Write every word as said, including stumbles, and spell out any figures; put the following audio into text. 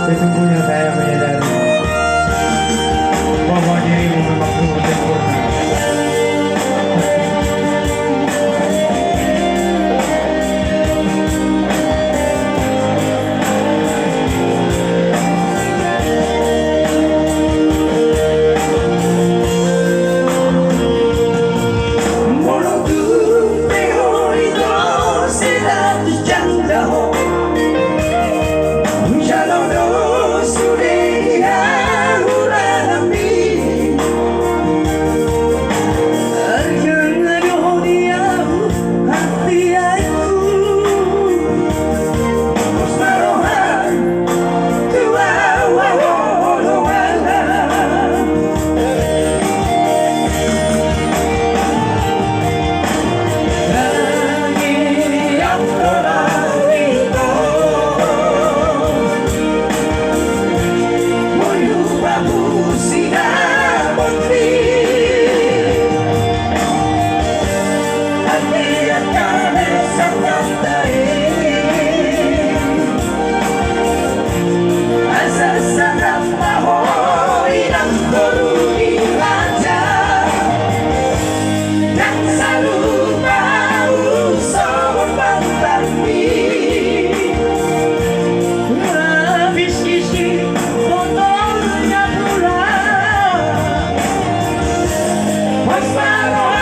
Sesungguhnya saya menyadari bahwa dirimu memang sungguh sempurna. Molo tung pe ho i do seratus janda ho, hujalo do sude hahuranganmi. Arjang do ho di ahu hatiaingku. Pos ma roham tu ahu, ahu do ala. Asa sangap ma ho inang boru ni raja, ndang salupa ahu songon mantanmi. Habis isi botolnya pula. Pos ma roham